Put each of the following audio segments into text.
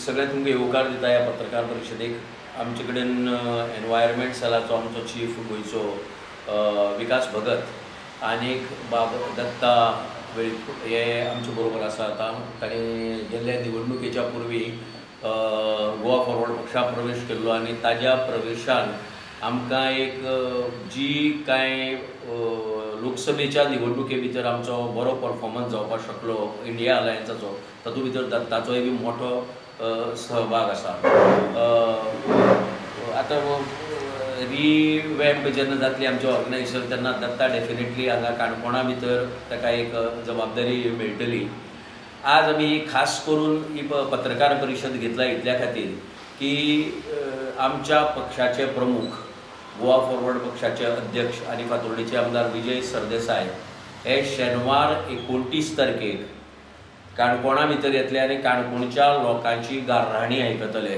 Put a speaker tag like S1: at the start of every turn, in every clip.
S1: सगळ्या तुमकां येवकार दिता ह्या पत्रकार परिशदेक. आमचे कडेन एनवायरमेंट सेलाचो आमचो चीफ गोंयचो विकास भगत आनीक बाब दत्ता वेळीप हे आमचे बरोबर आसा. आतां ताणें गेल्ल्या निवडणुकेच्या पुर्वी गोवा फॉरवर्ड पक्षा प्रवेश केल्लो आनी ताज्या प्रवेशान आमकां एक जी कांय लोकसभेच्या निवडणुके भितर आमचो बरो परफॉर्मन्स जावपाक शकलो इंडिया अलायन्साचो, तातूंत भितर दत्ताचोय बी मोठो सहभाग आसा. आतां रिवॅम्प जेन्ना जातली आमचें ऑर्गनायजेशन तेन्ना दत्ता डेफिनेटली हांगा काणकोणा भितर ताका एक जबाबदारी मेळटली. आज आमी खास करून ही पत्रकार परिशद घेतला इतल्या खातीर की आमच्या पक्षाचे प्रमुख गोवा फॉरवर्ड पक्षाचे अध्यक्ष आनी फातोर्डेचे आमदार विजय सरदेसाय हे शेनवार 29 तारखेक काणकोणा भितर येतले आनी काणकोणच्या लोकांची गाराणी आयकतले.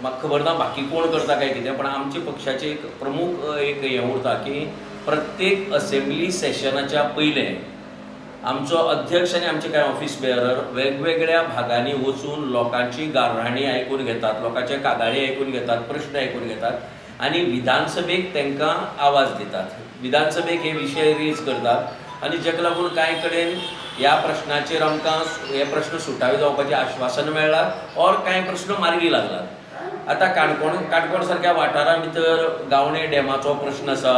S1: म्हाका खबर ना बाकी कोण करता काय कितें, पण आमचे पक्षाचे एक प्रमुख एक हें उरता की प्रत्येक असेंब्ली सेशनाच्या पयलें आमचो अध्यक्ष आनी आमचे कांय ऑफिस बेअरर वेगवेगळ्या भागांनी वचून लोकांची गाराणी आयकून घेतात, लोकांचे कागाळी आयकून घेतात, प्रश्न आयकून घेतात आनी विधानसभेक तांकां आवाज दितात. विधानसभेक हे विशय रेज करतात आनी जाका लागून कांय कडेन ह्या प्रश्नाचेर आमकां हे प्रश्न सुटावे जावपाचें आश्वासन मेळ्ळां ऑर कांय प्रश्न मार्गी लागलात. आतां काणकोण सारक्या वाठारा भितर गावणे डॅमाचो प्रश्न आसा,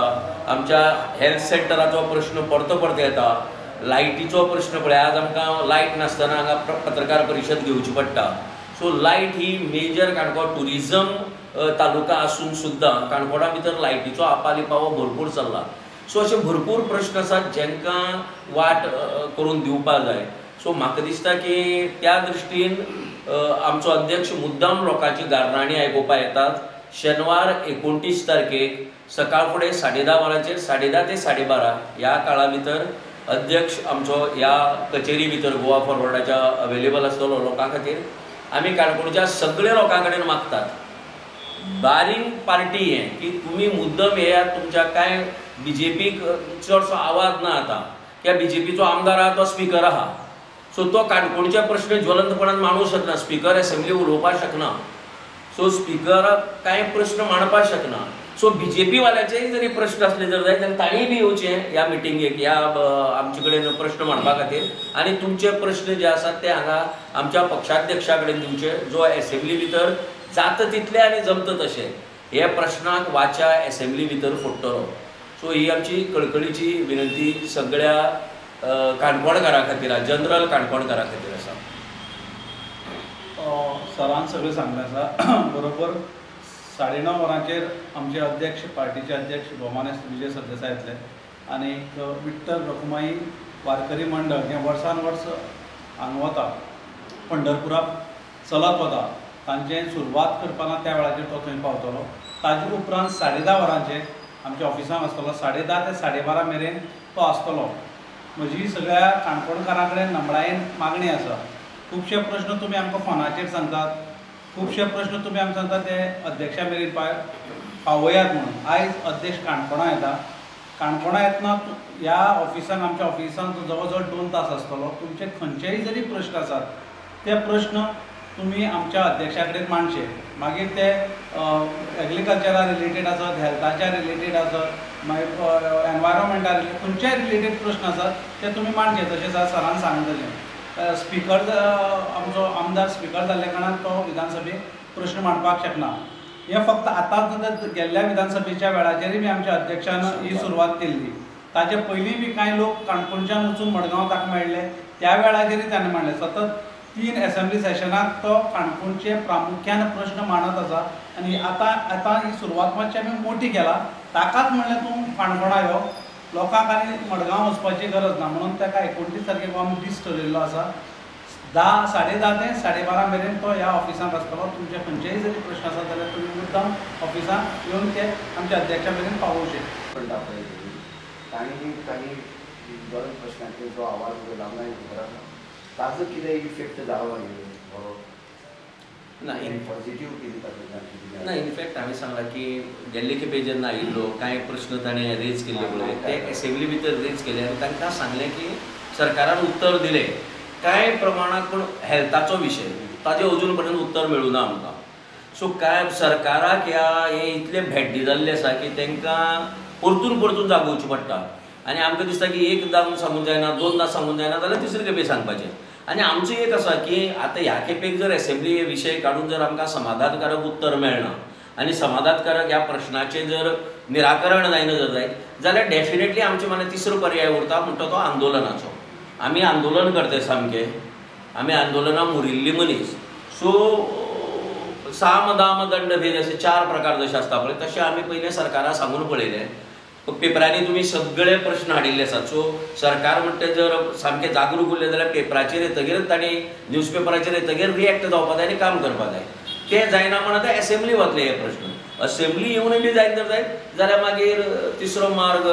S1: आमच्या हेल्थ सेंटराचो प्रश्न परतो परतो येता, लायटीचो प्रश्न पळय आज आमकां लायट नासतना हांगा पत्रकार परिशद घेवची पडटा. सो लायट ही मेजर काणकोण ट्युरिजम तालुका आसून सुद्दां काणकोणा भितर लायटीचो आपालिपावो भरपूर चल्ला. सो अशे भरपूर प्रश्न आसात जांकां वाट करून दिवपाक जाय. सो म्हाका दिसता की त्या दृश्टीन आमचो अध्यक्ष मुद्दाम लोकांची गाराणी आयकुपाक येतात. शेनवार 29 तारखेक सकाळ फुडें 10:30 वरांचेर 10:30 ते 12:30 ह्या काळा भितर अध्यक्ष आमचो ह्या कचेरी भितर गोवा फॉरवर्डाच्या अवेलेबल आसतलो लोकां खातीर. आमी काणकोणच्या सगळ्या लोकां कडेन मागतात बारींग पार्टी हें की तुमी मुद्दम येयात. तुमच्या कांय बीजेपीक चडसो आवाज ना आतां, कित्याक बीजेपीचो आमदार आहा तो स्पिकर आहा, सो तो काणकोणचे प्रश्न ज्वलंतपणान मांडूंक शकना, स्पिकर एसेंब्ली उलोवपाक शकना, सो स्पिकराक कांय प्रश्न मांडपाक शकना. सो बीजेपी वाल्याचेय जरी प्रश्न आसले जर जाय जाल्यार तांणी बी येवचे ह्या मिटिंगेक, ह्या आमचे कडेन प्रश्न मांडपा खातीर आनी तुमचे प्रश्न जे आसात ते हांगा आमच्या पक्षाध्यक्षा कडेन दिवचे, जो एसेंब्ली भितर जाता तितले आनी जमता तशें हे प्रश्नाक वाचा एसेंब्ली भितर फोडटलो. सो ही आमची कळकळीची विनंती सगळ्या काणकोणकारां खातीर, जनरल काणकोणकारां खातीर आसा.
S2: सरान सगळें सांगलें आसा बरोबर. 9:30 वरांचेर आमचे अध्यक्ष, पार्टीचे अध्यक्ष भोवमानेस्त विजय सरदेसाय येतले आनी विठ्ठल रखुमाई वारकरी मंडळ हें वर्सान वर्स हांगा वता, पंढरपुराक चलत वता, तांचें सुरवात करपाना त्या वेळाचेर तो थंय पावतलो. ताजे उपरांत 10:30 वरांचेर आमच्या ऑफिसान आसतलो, 10:30 ते 12:30 मेरेन तो आसतलो. म्हजी सगळ्या काणकोणकारां कडेन नमळायेन मागणी आसा, खुबशे प्रश्न तुमी आमकां फोनाचेर सांगतात, खुबशे प्रश्न तुमी आमकां सांगतात ते अध्यक्षा मेरेन पावयात म्हणून. आयज अध्यक्ष काणकोणा येता, काणकोणा येतना ह्या ऑफिसान, आमच्या ऑफिसान तो जवळ जवळ 2 तास आसतलो. तुमचे खंयचेय जरी प्रश्न आसात ते प्रश्न तुमी आमच्या अध्यक्षा कडेन मांडचे, मागीर ते एग्रीकल्चरा रिलेटेड आसत, हेल्थाच्या रिलेटेड आसत, मागीर एनवायरमेंटा रिलेटेड, खंयच्याय रिलेटेड प्रश्न आसात ते तुमी मांडचे. तशें सरान सांगलें तशें स्पिकर आमचो आमदार स्पिकर जाल्ल्या कारणान तो विधानसभेक प्रश्न मांडपाक शकना. हें फक्त आतांच गेल्ल्या विधानसभेच्या वेळाचेरूय बी आमच्या अध्यक्षान ही सुरवात केल्ली. ताचे पयलीं बी कांय लोक काणकोणच्यान वचून मडगांव ताका मेळ्ळे, त्या वेळाचेरूय ताणें मांडलें. सतत 3 एसेंब्ली सेशनाक तो काणकोणचे प्रामुख्यान प्रश्न मांडत आसा आनी आतां आतां ही सुरवात मातशी आमी मोठी केला. ताकाच म्हणलें तूं काणकोणा यो, लोकांक आनी मडगांव वचपाची गरज ना म्हणून ताका 29 तारखेक आमी दीस ठरयल्लो आसा. 10:30 ते 12:30 मेरेन तो ह्या ऑफिसांत आसतलो. तुमचे खंयचेय जरी प्रश्न आसात जाल्यार तुमी मुद्दाम ऑफिसांत येवन ते आमच्या अध्यक्षा मेरेन पावोवचे.
S3: तांणी तांणी ज्वलंत प्रश्नाचेर जो आवाज उलयला आमकां खबर आसा, ताजो कितें इफेक्ट जालो मागीर बरो
S1: ना
S3: पॉझिटिव्ह कितें तातूंतल्यान
S1: ना? इनफॅक्ट हांवें सांगलां की गेल्ले खेपे जेन्ना आयिल्लो कांय प्रश्न ताणें रेज केल्ले पळय ते एसेंब्ली भितर रेज केले आनी तांकां सांगलें की सरकारान उत्तर दिलें. कांय प्रमाणात पूण हेल्थाचो विशय ताजे अजून पर्यंत उत्तर मेळूना आमकां. सो काय सरकाराक ह्या हे इतले भेड्डे जाल्ले आसा की तांकां परतून परतून जागोवचें पडटा आनी आमकां दिसता की एकदां सांगून जायना, दोनदां सांगून जायना जाल्यार तिसरे खेपे सांगपाचें. आनी आमचें एक आसा की आतां ह्या खेपेक जर एसेंब्ली हे विशय काडून जर आमकां समाधानकारक उत्तर मेळना आनी समाधानकारक ह्या प्रश्नाचें जर निराकरण जायना जर जायत जाल्यार डेफिनेटली आमचे मनांत तिसरो पर्याय उरता म्हणटा तो आंदोलनाचो. आमी आंदोलन करता सामकें, आमी आंदोलनां मुरिल्ली मनीस. सो साम दाम दंड भेद असे 4 प्रकार जशे आसता पळय तशें आमी पयलें सरकाराक सांगून पळयलें. पेपरांनी तुमी सगळे प्रश्न हाडिल्ले आसात. सो सरकार म्हणटा जर सामकें जागरूक उरलें जाल्यार पेपराचेर येतगीरच तांणी न्यूजपेपराचेर येतगीर रिएक्ट जावपा जाय आनी काम करपा जाय. तें जायना म्हण आतां एसेंब्ली वतले हे प्रश्न. असेंब्ली येवनय बी जायना जर जायत जाल्यार मागीर तिसरो मार्ग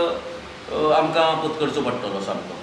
S1: आमकां पत्करचो पडटलो सामको.